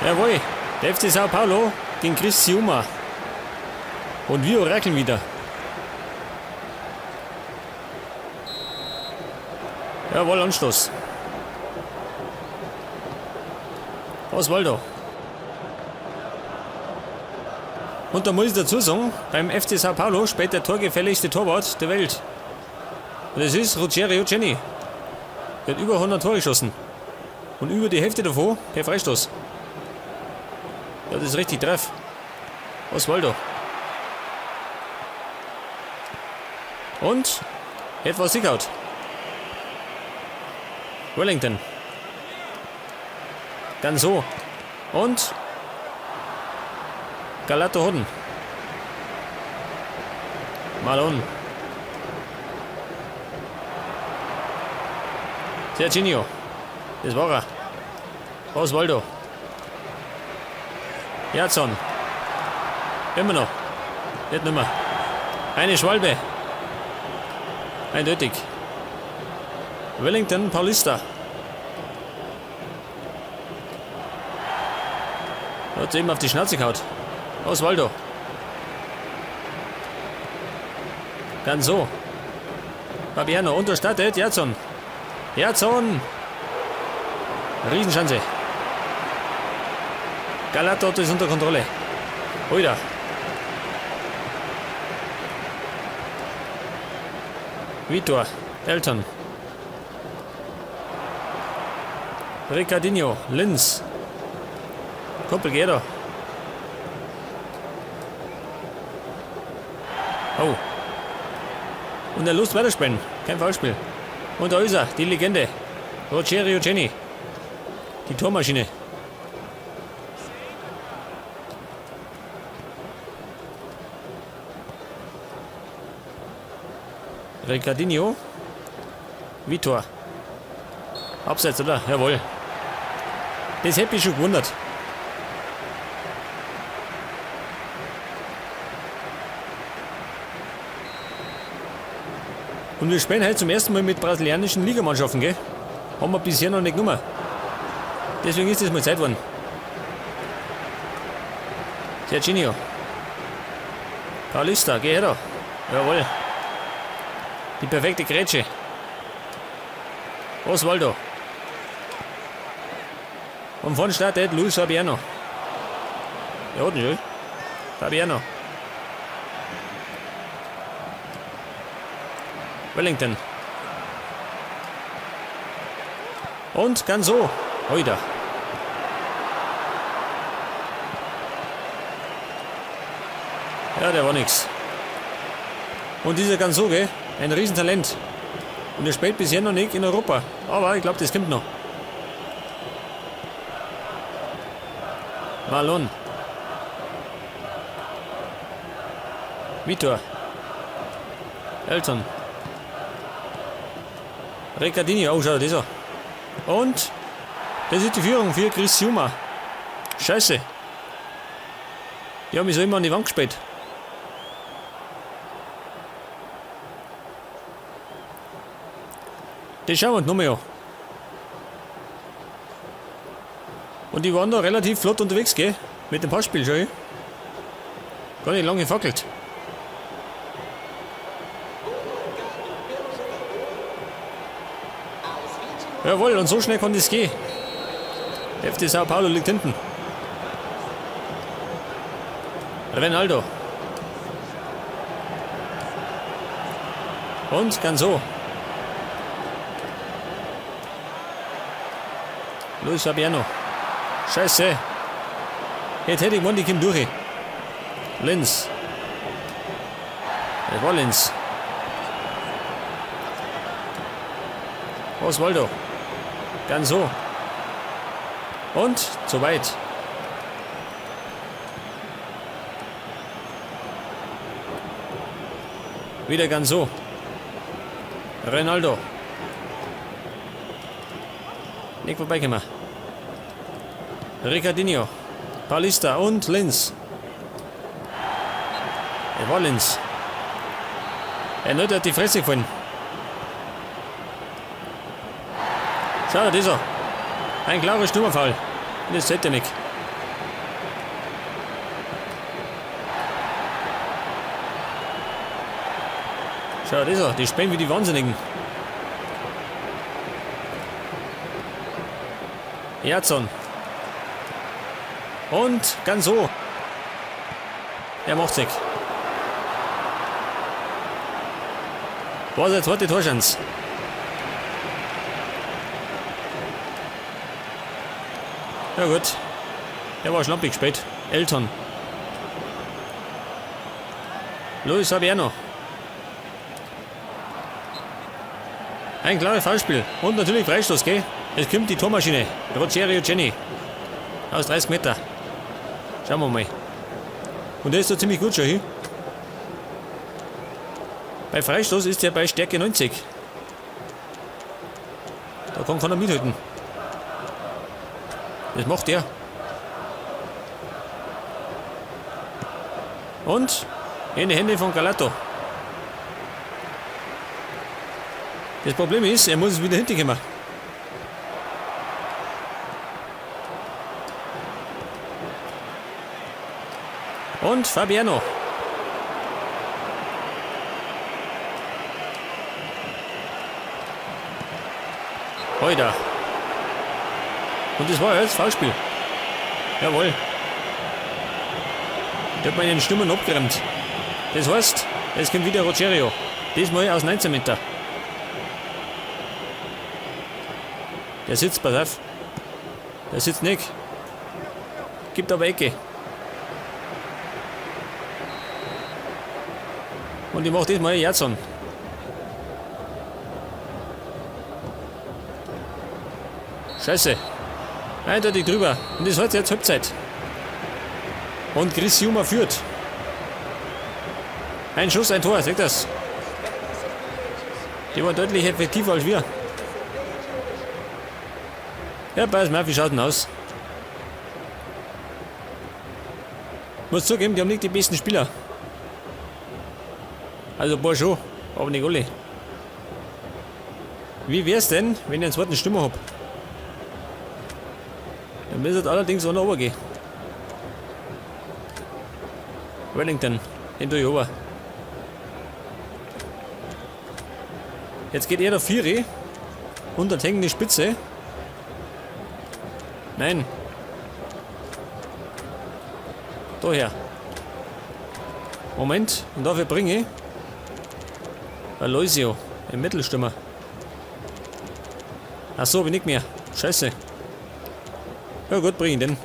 Jawohl, der FC Sao Paulo gegen Criciúma. Und wir orakeln wieder. Jawohl, Anstoß. Osvaldo. Und da muss ich dazu sagen, beim FC Sao Paulo spielt der torgefälligste Torwart der Welt. Und das ist Rogério Ceni. Der hat über 100 Tore geschossen. Und über die Hälfte davon per Freistoß. Ja, das ist richtig treff. Osvaldo. Und etwas Sickhout. Wellington. Ganz so. Und Galato Hodden. Malone. Serginho. Das war er. Osvaldo. Jadson. Immer noch. Nicht nimmer. Eine Schwalbe. Eindeutig. Wellington Paulista. Hat eben auf die Schnauze gehauen. Osvaldo. Ganz so. Fabiano unterstattet. Jadson. Jadson. Riesenchance. Galato ist unter Kontrolle. Oida. Vitor. Elton. Ricardinho. Linz. Kumpel, geh da. Oh. Und er Lust weiterspielen. Kein Foulspiel. Und da ist er, die Legende. Rogério Ceni. Die Tormaschine. Ricardinho. Vitor. Abseits, oder? Jawohl. Das hätte mich schon gewundert. Und wir spielen heute zum ersten Mal mit brasilianischen Ligamannschaften, gell? Haben wir bisher noch nicht genommen. Deswegen ist das mal Zeit geworden. Serginho. Paulista, geh her da. Jawohl. Die perfekte Grätsche. Osvaldo. Und von startet Luis Fabiano. Ja, schon. Fabiano. Wellington. Und ganz so. Oida. Ja, der war nix. Und dieser Ganso, gell? Ein Riesentalent. Und er spielt bisher noch nicht in Europa. Aber ich glaube, das kommt noch. Marlon. Vitor. Elton. Ricardinho, oh, schau dir das an. Und das ist die Führung für Criciúma. Scheiße. Die haben mich so immer an die Wand gespielt. Das schauen wir uns nochmal an. Und die waren da relativ flott unterwegs, gell? Mit dem Passspiel, schau ich. Gar nicht lange gefackelt. Jawohl, und so schnell konnte es gehen. FC Sao Paulo liegt hinten. Renaldo. Und ganz so. Luis Fabiano. Scheiße. Jetzt hätte ich gewonnen, die kommt durch. Linz. Das war Linz. Osvaldo. Ganz so. Und zu weit. Wieder ganz so. Renaldo. Nicht vorbeikommen. Ricardinho. Paulista und Linz. Er war Linz. Erneut hat die Fresse gefallen. Schau, das ist er. Ein klarer Stürmerfall. Das zählt ja nicht. Schau das an, die spielen wie die Wahnsinnigen. Erzon. Und ganz so. Er macht sich. War seine zweite Torschance. Ja gut. Der war schlampig spät. Eltern. Luis Fabiano. Ein klares Foulspiel. Und natürlich Freistoß, gell? Es kommt die Tormaschine. Rogerio Ceni. Aus 30 Meter. Schauen wir mal. Und der ist da ziemlich gut schon hier. Bei Freistoß ist er bei Stärke 90. Da kann keiner mithalten. Das macht er. Und in die Hände von Galato. Das Problem ist, er muss wieder hinterkommen. Und Fabiano. Heute. Und das war jetzt Foulspiel. Jawohl. Der hat mir den Stimmen abgeräumt. Das heißt, es kommt wieder Rogerio. Diesmal aus 19 Meter. Der sitzt, pass auf. Der sitzt nicht. Gibt aber Ecke. Und ich mach diesmal Jason. Scheiße. Eindeutig drüber. Und das ist jetzt Halbzeit. Und Criciúma führt. Ein Schuss, ein Tor, seht das. Die waren deutlich effektiver als wir. Ja, pass mal, wie schaut denn aus? Muss zugeben, die haben nicht die besten Spieler. Also ein paar schon, aber nicht alle. Wie wär's denn, wenn ich einen zweiten Stürmer hab? Dann müsste allerdings auch noch runtergehen. Wellington, den tue ich runter. Jetzt geht er der Vieri und dann hängt die Spitze. Nein. Daher. Moment, und dafür bringe ich Aloisio, ein Mittelstürmer. Ach so, bin ich mehr. Scheiße. Ja gut, bring ich den.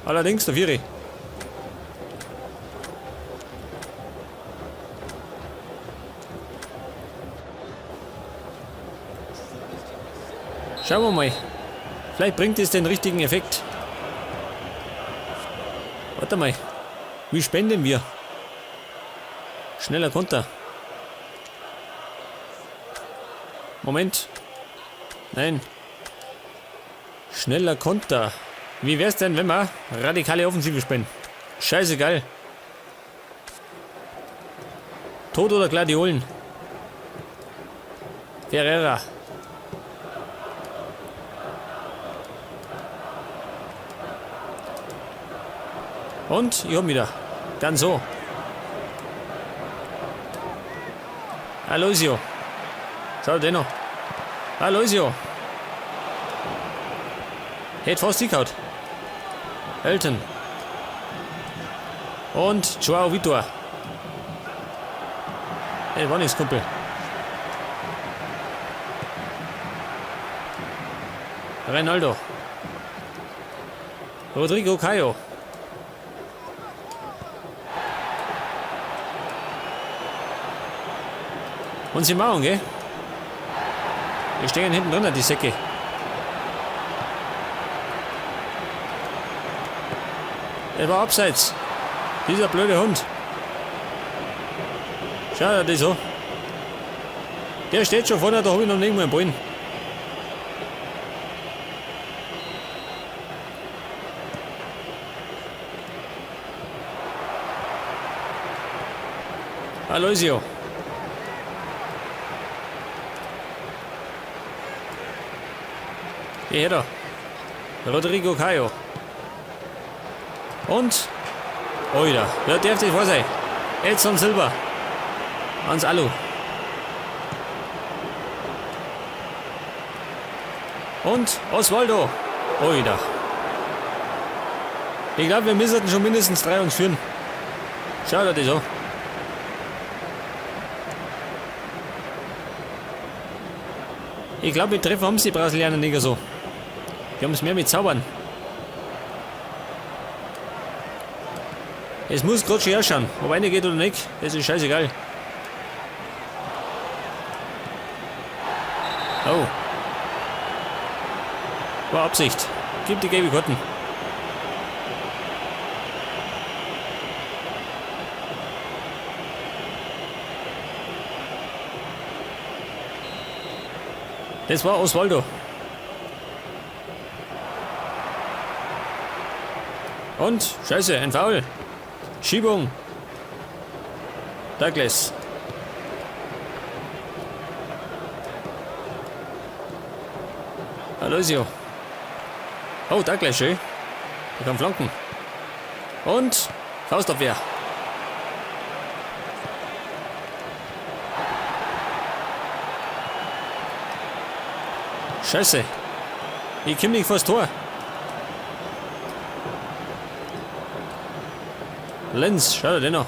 Allerdings der Vieri. Schauen wir mal. Vielleicht bringt es den richtigen Effekt. Warte mal. Wie spenden wir? Schneller Konter. Moment. Nein. Schneller Konter. Wie wär's denn, wenn wir radikale Offensive spielen? Scheißegal. Tod oder Gladiolen? Ferreira. Und ich hab wieder. Ganz so. Aloisio. Schau den noch. Aloisio. Hätte fast hingehauen. Elton. Und Joao Vitor. Ey, war nichts, Kumpel. Reinaldo. Rodrigo Caio. Und sie machen, gell? Wir stehen hinten drin, die Säcke. Er war abseits. Dieser blöde Hund. Schau dir das an. Der steht schon vorne, da hab ich noch nirgendwo einen Ballen. Aloisio. Hierher da. Rodrigo Caio. Und. Oida. Ja, darf das wahr sein. Edson Silva. Ans Alu. Und Oswaldo. Oida. Ich glaube, wir müssen schon mindestens 3 uns führen. Schau dir das an. Ich glaube, mit Treffen haben sie die Brasilianer nicht so. Die haben es mehr mit Zaubern. Es muss gerade schon herschauen. Ob einer geht oder nicht, das ist scheißegal. Oh. War Absicht. Gib die gelbe Karten. Das war Oswaldo. Und, scheiße, ein Foul. Schiebung. Douglas. Aloisio. Oh, Douglas, schön. Der kann flanken. Und Faustabwehr. Scheiße. Ich komm nicht vors Tor. Lenz, schau dir den noch.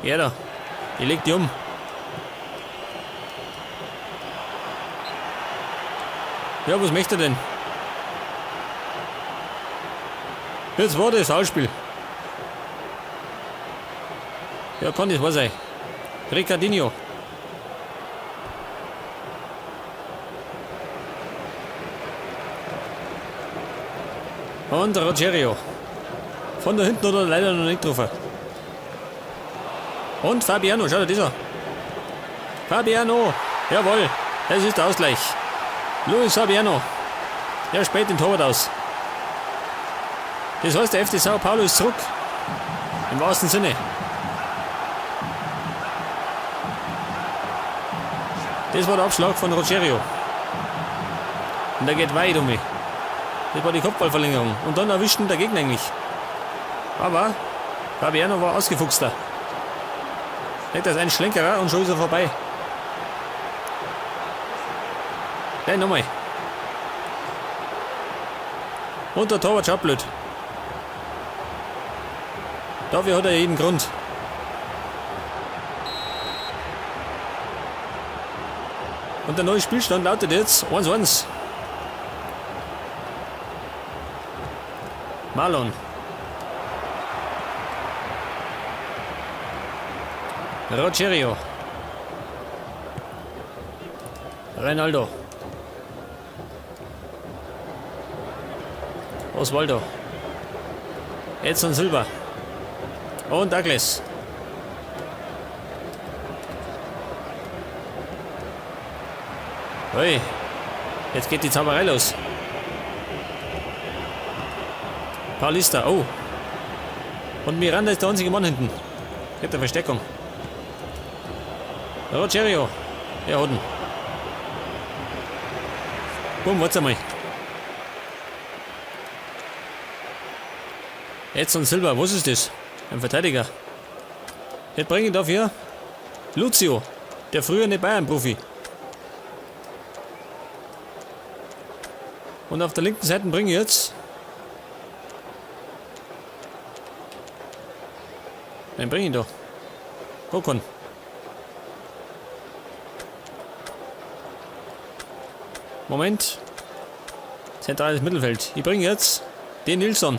Ja da. Ich leg die um. Ja, was möchte er denn? Jetzt war das Foulspiel. Ja, kann das wahr sein. Ricardinho. Und Rogerio. Von da hinten hat er leider noch nicht getroffen. Und Fabiano, schau dir das an. Fabiano, jawohl, das ist der Ausgleich. Luis Fabiano, der späht den Torwart aus. Das heißt, der FC Sao Paulo ist zurück. Im wahrsten Sinne. Das war der Abschlag von Rogerio. Und der geht weit um mich. Das war die Kopfballverlängerung. Und dann erwischt ihn der Gegner eigentlich. Aber Fabiano war ausgefuchster. Legt das ein Schlenkerer und schon ist er vorbei. Nein, nochmal. Und der Torwart schaut blöd. Dafür hat er jeden Grund. Und der neue Spielstand lautet jetzt 1-1. Marlon. Rogerio. Reinaldo. Oswaldo. Edson Silva. Und Douglas. Hey, jetzt geht die Zauberei los. Paulista, oh. Und Miranda ist der einzige Mann hinten. Kriegt eine Versteckung. Rogerio. Ja, hat ihn. Bumm, warte mal. Edson Silva, was ist das? Ein Verteidiger. Jetzt bringe ich dafür Lucio, der frühere Bayern-Profi. Und auf der linken Seite bringe ich jetzt. Wen bringe ich da? Gokon. Moment. Zentrales Mittelfeld. Ich bringe jetzt den Nilsson.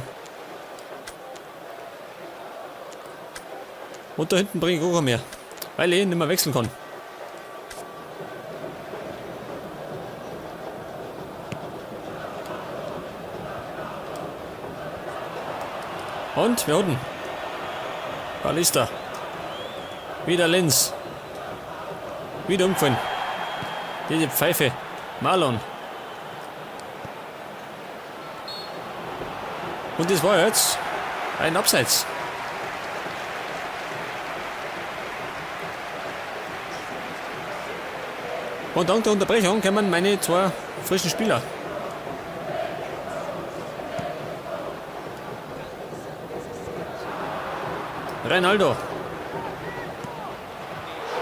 Und da hinten bringe ich auch mehr. Weil ich nicht mehr wechseln kann. Und wir hatten Ballista. Wieder Lenz. Wieder umgefallen. Diese Pfeife. Marlon. Und das war jetzt ein Abseits. Und dank der Unterbrechung kommen meine zwei frischen Spieler. Reinaldo.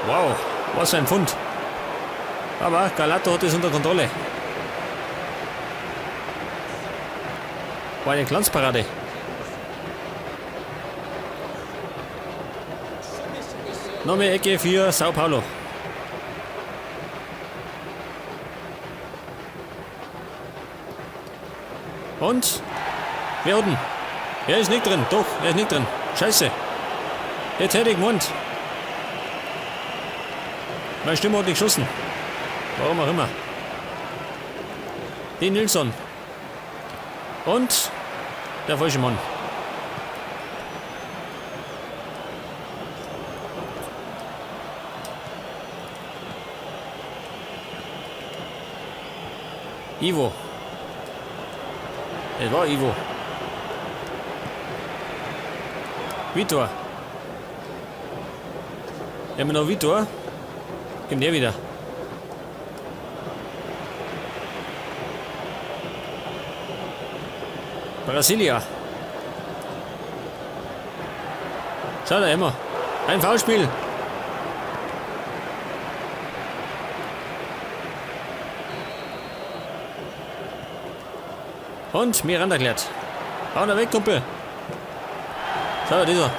Wow, was für ein Fund. Aber Galato hat es unter Kontrolle. War eine Glanzparade. Noch mehr Ecke für Sao Paulo. Und? Wer unten? Er ist nicht drin. Doch, er ist nicht drin. Scheiße. Jetzt hätte ich gemeint. Meine Stimme hat nicht geschossen. Warum auch immer. Den Nilsson. Und der falsche Mann. Ivo. Es war Ivo. Vitor. Immer noch Vitor. Kommt der wieder. Brasilia. Schau da immer. Ein Foulspiel. Und Miranda klärt. Hau da weg, Kumpel. Schau da, dieser.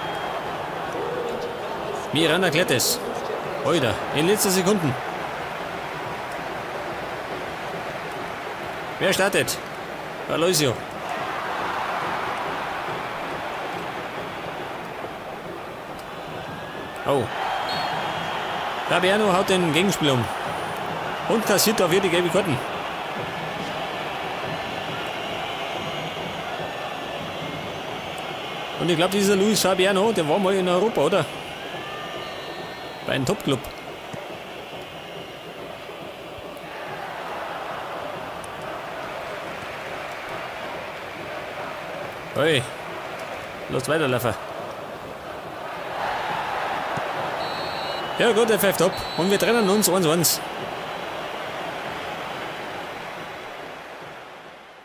Miranda klärt es. Oida, in letzter Sekunden. Wer startet? Aloisio. Oh. Fabiano haut den Gegenspieler um. Und kassiert dafür die gelbe Karten. Und ich glaube, dieser Luis Fabiano, der war mal in Europa, oder? Bei einem Topclub. Hey, los weiterlaufen. Ja gut, er pfeift ab. Und wir trennen uns 1-1.